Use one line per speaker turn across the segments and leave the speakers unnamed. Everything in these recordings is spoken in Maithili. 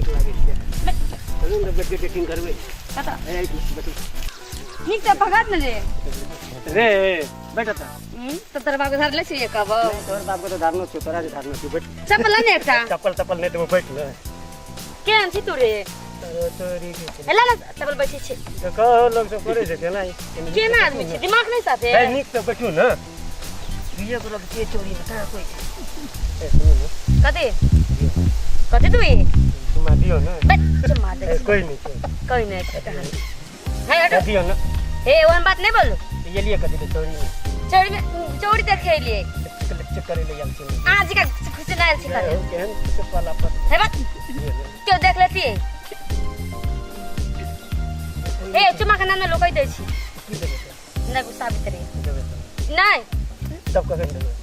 नीक लागै छै। चलू ने बैठ के डेटिंग करबै।
कतऽ?
ए, बैठू।
नीक से पकड़ ने रे।
रे बैठ तऽ।
तब तोरा बाप के धरले छियै कहबो।
तोहर बाप के तऽ धारनो छियौ, तोरा जे धारनो छियौ, बैठ।
चप्पल ने एकटा।
चप्पल तप्पल नहि देबो, बैठ ने।
केहन छी तू रे?
अरे तोरी के छै।
एला ने चप्पल बैठे छै।
देखो लोग सब करै छै केना।
केना आदमी छै, दिमाग नहि साथे।
ए, नीक से बैठू ने। दुइये गोरा के चोरी में कहाँ कोई छै। ए, सुनू ने।
कथी कथी तू
चुमा दियो ने।
बैठ, चुमा दे।
ए, कोई नहीं छै।
कोई नहीं छै कहाँ है, हटो।
दियो ने।
हे, ओहन बात नहीं बोलू।
ये लिए कथी ले चोरी में?
चोरी में चोरी देखे लिए।
लेक्चर करे ले आयल छै।
आज का खुशी ना आयल छै करे।
केहन चप्पल अपन।
हे बात।
दियो ने।
क्यों देख लेती है? हे, चुमा के नाम में लोकई दै छी।
की देबै तऽ?
नहीं गुस्सा भीतरे।
देबै तऽ?
नहीं।
तब कखन देबै?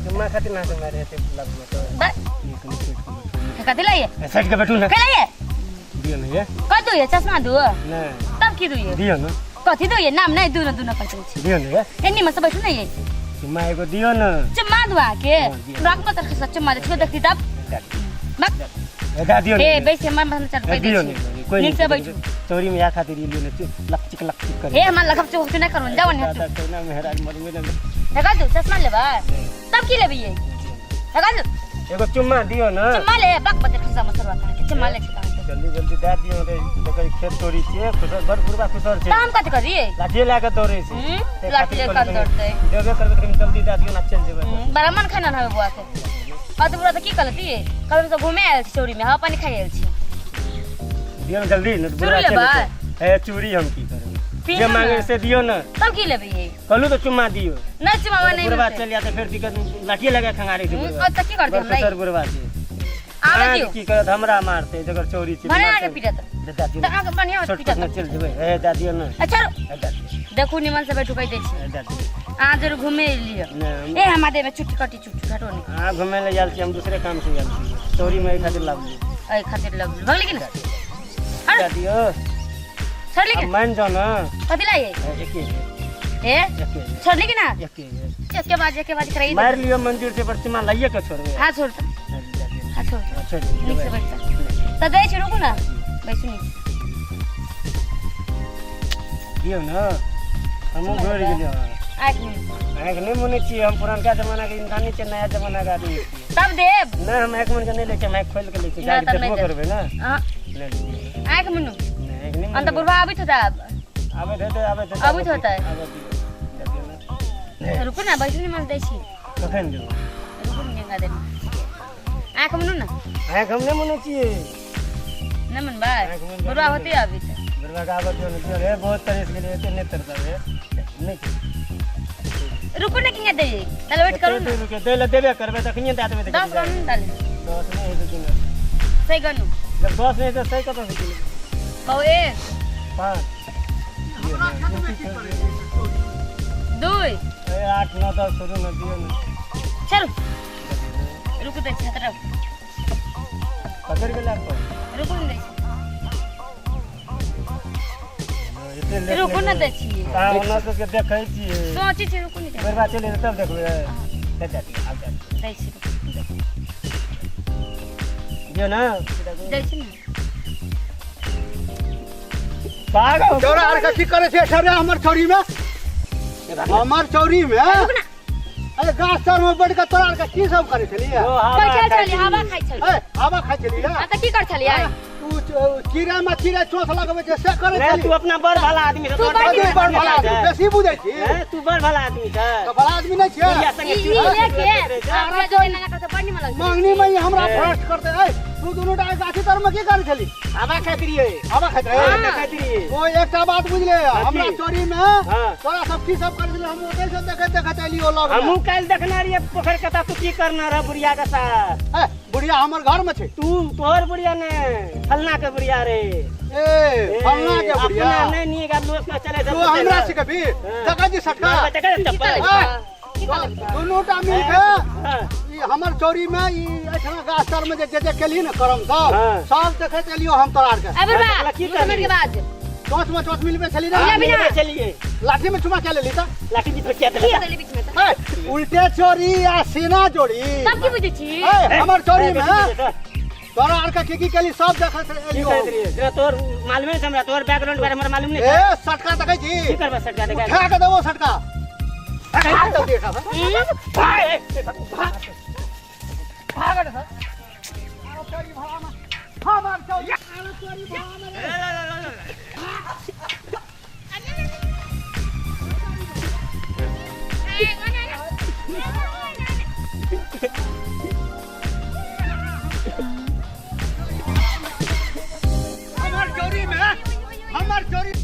चुम्मा खातिर ना मारे हेतै लगमे तऽ।
बस।
ये कनि सटि कऽ बैठू।
कथी लाइए?
ए, सटि कऽ बैठू ने।
के लाइए?
दियो ने ये।
कथी दुइए? चश्मा दू?
नहि।
तब की दुइए?
दियो ने।
कथी दुइए? नाम नहीं दू न दू न करते छी।
दियो ने ये।
हे, निमन से बैठू ने ये।
चुम्मा एगो दियो ने।
चुम्मा दू आके।
हाँ, दियो।
राख मत रख, चुम्मा दे छियो देखती तब। बक।
ए, दा दियो ने।
हे, बैसे हमर मन चल
ए, दियो ने। कोई
नीक से बैठू।
चोरी में या खातिर लियो ने, लपचिक लपचिक करे।
हे, हमर लगब चोक नहीं करू, जाओ ने
दादा कोना मेहराज मरबे ने।
हे का दू चश्मा लेबा? तब की लेबी ये? हे का दू।
एगो चुम्मा दियो ने।
चुम्मा ले बक बदर खसा मसरवा कहाँ के चुम्मा ले छी कहाँ के।
जल्दी जल्दी दे दियो रे, देखै खेत तोड़ी छियै, खुसर बड़ बुढ़बा खुसर छै।
त हम कथी करियै?
लाठिए लए कऽ दौड़ै छै। ताहि
लाठी
खातिर
लए कऽ
कहलियै
दौड़तै।
देबे करबै तऽ कनि जल्दी दए दियौ ने, चलि जेबै।
बड़ा मन खाना हवे बुआ के। और तो बुढ़ा तऽ की कहलती? कल हम सब घूमे आयल छी चौरी में, हवा पानी खाइ आयल छी।
दियौ ने जल्दी, नहि तऽ
चूड़ी
बुढ़बा चलि
लेबै?
जेतै। हे, चूड़ी हम की करबै?
पीनू
जे
ने।
मांगे से दियौ ने।
तब की लेबै ये?
कहलहुँ तऽ चुम्मा दियौ।
नहि चुम्मा नहि
बुढ़बा
मिलतै।
चलि जायत फेर दिक्कत, लाठिए लगा खंगारै छै बुढ़बा।
और तऽ की करतै
बड़
हमरा?
खुसर बुढ़बा छै।
आबै
अहाँके
दियौ।
की करत, हमरा मारतै, जकर चोरी छै।
भने आके पीटत।
दे दियौ
तऽ
ने।
अहाँके बढ़िआँ
छोट
पीटत।
छोट ने चलि जेबै। हे, दए दियौ ने।
अच्छा,
हे, दए दियौ।
देखू निमन से बैठू, कहि दै छी।
हे, दए दियौ।
अहाँ जरूर घूमे लिअ।
नहि, हम
ए, हमरा देहमे चुट्टी कटी चुट्टी घटो नहि।
अहाँ घुमै लए आयल छी, हम दूसरे काम से आयल छी। चोरी में एहि खातिर लाबलियै।
एहि खातिर लगल भगली कि ना?
दए दियौ।
छोड़ली
आब
कि
मानि जाउ ने।
कथी लाइए?
हे, एके बेर।
हे,
एके बेर।
छोड़ली कि ना?
एके बेर।
एके बाज एके बाज कराई।
मारि लियौ मंजूर छै, पर चुम्मा लाइए के छोड़बै।
हाँ छोड़ तऽ। हाँ छोड़।
हाँ, छोड़ि दियौ।
नीक से बैठ तऽ दै छी, रुकू ने, बैसू नीक।
दियौ ने, हमहूँ घुरि गेलियै।
आँखि मुनू।
आँखि नहि मुनै छियै, हम पुरनका जमाना के इंसान नहि छियै, नया जमाना के आदमी छियै।
तब देब।
नहि, हम आँखि मुनि के नहि लै छियै, हम आँखि खोलि के लै छियै।
नहि,
जाके
तब नहि
देखबो
देब।
करबै ने।
अहाँ
नहि लियै।
आँखि मुनू।
नहि, आँखि नहि
अन्त
मुनबै।
बुढ़बा आबैत होतै आब।
आबैत हेतै, आबैत हेतै।
आबैत होतै।
आबैत दियौ। दए दियौ ने।
रुकू ने, बैसू ने, दै छी।
कखन देबै?
रुकू ने, गेंगा देब। आँखि मुनू ने।
आँखि हम नहि मुनै छियै।
नहि मुनबै?
आँखि मुनि कऽ
बुढ़बा होतै अभी तऽ।
बुढ़बा के आबऽ दियौ ने, दियौ रे, बहुत तरस गेलियै, एते नहि तरसबै। नहि छै।
रुकू ने, किया दै? ताले वेट करू ने।
रुके, दै लए देबे करबै तखनिये दए देबै।
10 गनु ने ताले।
10 नहि हेतै गिनल।
सही गनु।
जब 10 नहि हेतै, सही कतऽ से गिनबै?
कहू 1।
5।
हमरा खेतमे की करै छी?
2।
ए, 8 9 10 छोड़ू ने, दियौ ने।
चलू रुकू, दै छी हाथ रख।
पकड़ि गेलै आब।
रुकू ने, दै छी।
एते लेट।
रुकू ने, दै छी।
अहाँ ओना सबके देखै छियै।
सोचै छी, रुकू ने।
बुढ़बा चलि जेतै तब देखबै। दे दे दियौ, आब दए दियौ।
दै छी।
दियौ ने।
दै छी ने।
पागल।
तोरा आर के की करै छै रे हमर चौरी में? हमर चौरी में अरे गाछ तर में बैठ के तोरा आर के की सब करै छलियै?
ओ, हवा
बैठल
खाइ
छलियै, हवा
छलियै।
खाइ छलियै।
ए, हवा खाइ छलियै?
आ तऽ की कर छलियै?
तू कीड़ा में कीड़ा चोंच लगबै छै से करै
नहीं,
छली?
तू अपना बड़ भला आदमी छौ,
तू
तोहर
बड़
अरे बड़ भला आदमी, बेसी बुझै छी।
हैं, तू बड़ भला आदमी छै।
तऽ भला आदमी नहि छियै?
बुढ़िया संगे
ई ई
चूड़ा
लेके
चुड़ैत रहै छै।
आ बुढ़िया जो एना करतै, बड़ निमन लगतै।
मंगनी में ही हमरा
ए।
भ्रष्ट करते। ए, तू दुनू टा गाछी तर में की करै छली?
हवा खाइत रहियै।
हवा खाइत रहे?
हवा खाइत रहियै।
ओ, एकटा बात बुझले, हमरा चोरी में
हाँ।
तोरा सब की सब करै छली, हम ओतै से देखैत देखैत एलियो लग में।
हमहूँ काल्हि देखने रहियै पोखरि कतऽ, तू की करना रह बुढ़िया के साथ?
ए, बुढ़िया हमर घर में छै।
तू तोहर बुढ़िया ने, फलना के बुढ़िया रे।
ए, फलना के बुढ़िया।
अपना नहीं नीक आब लोक के चले।
तू हमरा सिखबी? देखै छी सटका।
की
चप्पल।
करै? की करै?
दुनू टा मिल के
हाँ।
ई हमर चोरी में ई एठना गाछ तर में जे जे जे केलही ने करम सब
हाँ।
सब देखैत एलियो हम तोरा आर के।
ए बुढ़बा,
हाँ, की
दू मिनट के बाद।
चोंच में चोंच मिलबे छली
हाँ,
ने?
बिना।
मिलबे छलियै।
लाठी में चुमा के लेली तऽ?
लाठी बीच में किया
की
देलक?
देली बीच में तऽ?
ए, उल्टे चोरी आ सीना जोड़ी।
तब की बुझै छी?
ए, हमर चोरी में
ए,
तोरा आर के की की केली सब देखत
की
एलियो।
करैत रहियै? जेना तोहर मालूमे नहि छै हमरा, तोहर बैकग्राउंड बारे हमरा मालूम नहि छै।
ए सटका देखै छी?
की करबै सटका देखा?
उठा के देबो सटका। भाग दौ देखा।
भाग, ए, भाग।
भाग रे सर। आरो चोरी भाड़ा में। हमर चोरी, आरो चोरी भाड़ा में रे। हमर चोरी में, हमर चोरी।